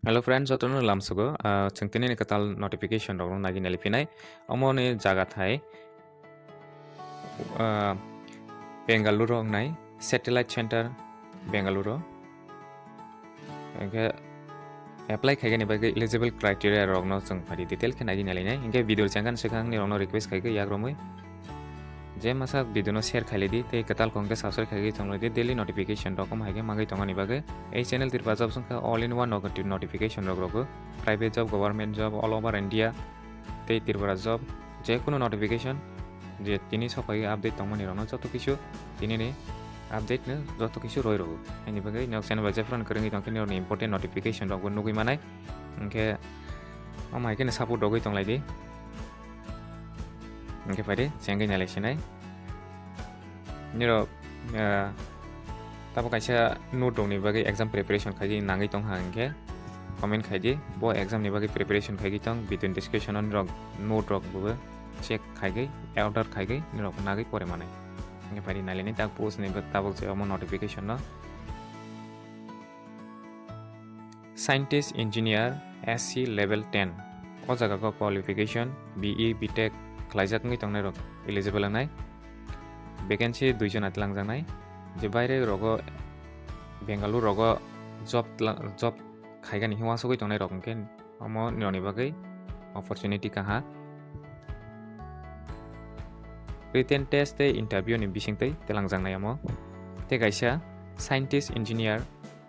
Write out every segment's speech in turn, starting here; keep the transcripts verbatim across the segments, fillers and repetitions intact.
Hello friends, jotono lamsogo, ah, chwng tini ni kwtal notification rok nagi nali phinai. Omo ni jaga thai, ah, Bengaluru wngnai Satellite Center Bengaluru. Hwnkhe apply khaigani bagwi eligible criteria rokno chwng phari detail khe nagi nali nai. Hwnkhe video chengkhan swkang ni rokno request khaigwi yak romwi. Je masa video no share khailai di, tei kwtal kong khe subscribe khaigwi tonglai di, daily notification rok omo hai khe mangwi tongmani bagwi. Ei channel Tripura Jobs wngkha all in one noti-, notification rok rogo, private job, government job, all over India, tei Tripura job, je kunu notification je tini sophai update tongmani rokno joto kisu tini ni update no joto kisu roi rogo. Ani bagwi nok channel bai jephru kwrwngwi tongkhe nini important notification rok bo nugwi manai. Hwnkhe omo hai khe support rogwi tonglai di. Hwnkhe phaidi, chengwi nailai sinai. Nirok, ah, tabo kaisa note rokni bagwi exam preparation khaidi nangwi tongkha hwnkhe comment khaidi. Bo exam ni bagwi preparation khaigwi tong, video description o nirok note rok bo check khaigwi, order khaigwi nirok nagwi pore manai. Hwnkhe phaidi nailaini tak post ni tabok je omo notification no. Scientist Engineer S C level ten. O jaga o qualification B E B Tech khlaijak wngwi tongnai rok eligible wngnai. Vacancy dui jona twlangjaknai. Je baire rogo Bengaluru rogo job tla-, job khaigani hwnwi uansugwi tongnai rok hwnkhe omo nirokni bagwi opportunity kaha. Written test tei interview ni bisingtwi twlangjaknai omo. Tei kaisa Scientist Engineer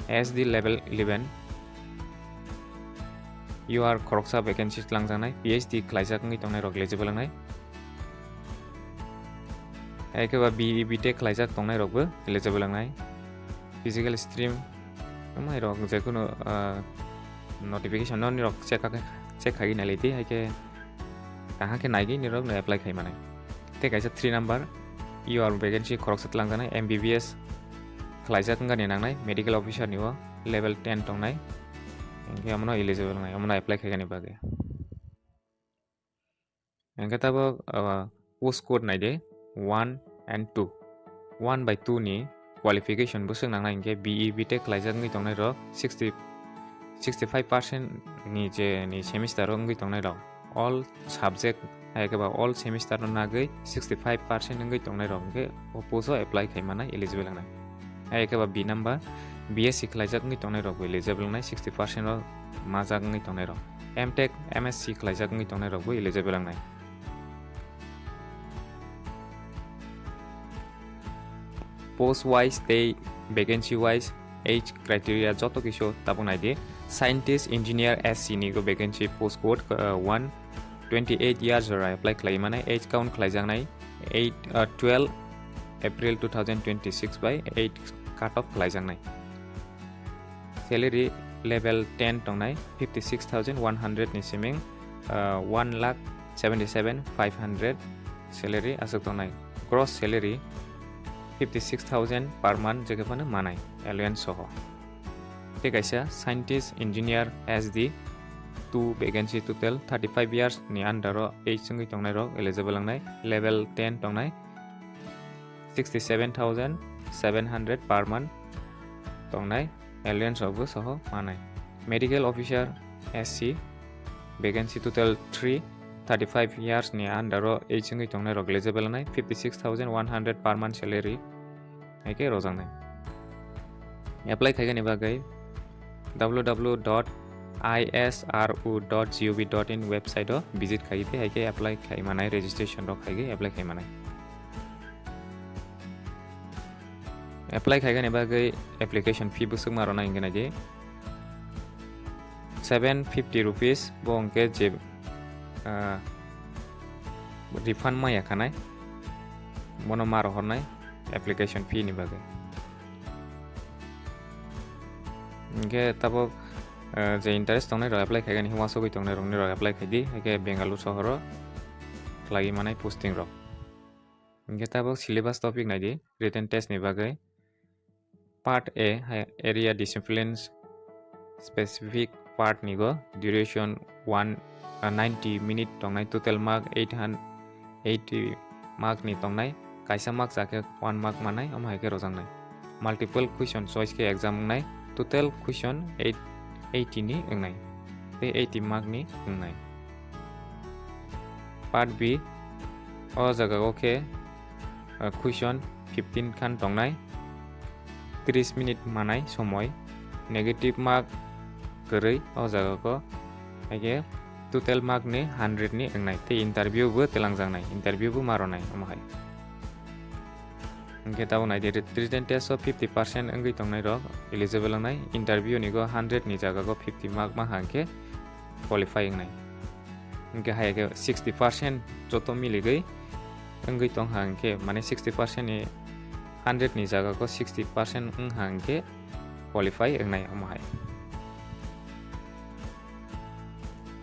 S D level eleven. U R khoroksa vacancy twlangjaknai, P H D khlaijak wngwi tongnai rok eligible wngnai. Hai khe ba B E B Tech khlaijak tongnai rok bo eligible wngnai. Physical stream, amai rok je kunu, ah, notification no nirok check kha-, check khaigwi nailai di, hai khe kaham khe naigwi nirok no apply khai manai. Tei kaisa three number, U R vacancy khoroksa twlangjaknai, M B B S khlaijak wngani nangnai, medical officer ni o level ten tongnai, hwnkhe omono eligible wngnai, omono apply khaigani bagwi. Hwnkhe tabok, ah, post code nai di, one and two. One bai two ni qualification bwswk nangnai hwnkhe B E B Tech khlaijak wngwi tongnai rok sixty, sixty five percent ni je ni semester o wngwi tongnai rok, all subject hai khe ba all semester no nagwi sixty five percent wngwi tongnai rok hwnkhe o post o apply khai manai, eligible wngnai. Hai khe ba B number, B S C khlaijak wngwi tongnai rok bo eligible wngnai, sixty percent o majak wngwi tongnai rok. M Tech, M S C khlaijak wngwi tongnai rok bo eligible wngnai. Post wise tei vacancy wise age criteria joto kisu tabuk nai di. Scientist Engineer S C ni go vacancy post code, uh, one, twenty eight years jora apply khlai mane, age count khlaijaknai eight, uh, twelve April two thousand twenty six bai eight cut off khlaijaknai. Salary level ten tongnai fifty six thousand one hundred ni siming, uh, one lakh seventy seven five hundred salary aswk tongnai. Gross salary fifty six thousand per month jekhe phano manai, allowance soho. Tei kaisa Scientist Engineer S D two vacancy, total thirty five years ni under o age wngwi tongnai rok eligible wngnai, level ten tongnai, sixty seven thousand seven hundred per month tongnai, allowance rok bo soho manai. Medical Officer S C vacancy, total three, thirty five years ni under o age wngwi tongnai rok eligible wngnai, fifty six thousand one hundred per month salary hai khe rojaknai. Apply khaigani bagwi W W W dot I S R O dot G O V dot in website o visit khai tei hai khe apply khai manai, registration rok khai khe apply khai manai. Apply khaigani bagwi application fee bwswk ma rwna hwnkhe nai di seven fifty rupees, bo hwnkhe je, ah, refund ma ya khanai, bono ma rohornai application fee ni bagwi. Hwnkhe tabok, ah, je interest tongnai rok apply khaigani, hwnwi uansugwi tongnai rok, nini rok apply khai di, hai khe Bengaluru sohoro khlaiwi manai posting rok. Hwnkhe tabok syllabus topic nai di, written test ni bagwi. Part A hai area discipline specific part ni go duration one, ah, ninety minute tongnai, total mark eight hundred eighty mark ni tongnai, kaisa mark cha khe one mark manai, omo hai khe rojaknai. Multiple question choice khe exam wngnai, total question eight, eighty ni wngnai, tei eighty mark ni wngnai. Part B, o jaga o khe, uh, question fifteen khan tongnai, tris minute manai somoi, negative mark kwrwi o jaga o, haikhe total mark ni hundred ni wngnai, tei interview bo twlangjaknai, interview bo ma rwnai omo hai. Hwnkhe tabuk nai di, written test o fifty percent wngwi tongnai rok eligible wngnai, interview ni go hundred ni jaga go fifty mark ma hwnkhe qualify wngnai. Hwnkhe hai khe sixty percent joto miligwi wngwi tong ha hwnkhe, mane sixty percent ni hundred ni jaga go sixty percent wng ha hwnkhe qualify wngnai omo hai.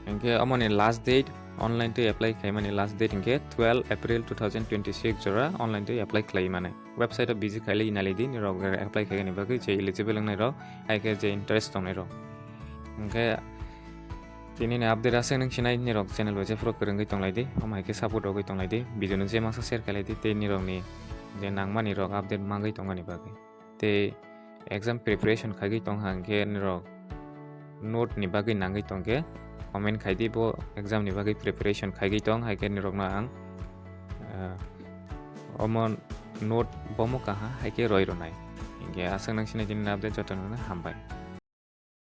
Hwnkhe omo ni last date, online twi apply khaimani last date hwnkhe twelve April two thousand twenty-six jora online twi apply khlai mani. Website o visit khailai nai di, nirok apply khaigani bagwi je eligible wngnai rok, hai khe je interest tongnai rok. Hwnkhe tini ni update aswk nung sinai, nirok channel bai jephuru kwrwngwi tonglai di, omo hai khe support rogwi tonglai di, video no je masa share khailai di, tei nirok ni je nangmani rok update mangwi tongmani bagwi. Tei exam preparation khaigwi tong ha hwnkhe nirok note ni bagwi nangwi tongkhe comment khai di, bo exam ni bagwi preparation khaigwi tong, hai khe nirokno ang, ah, omo note bomo kaha hai khe roi rwnai. Hwnkhe aswk nang sinai tini update jotono hambai.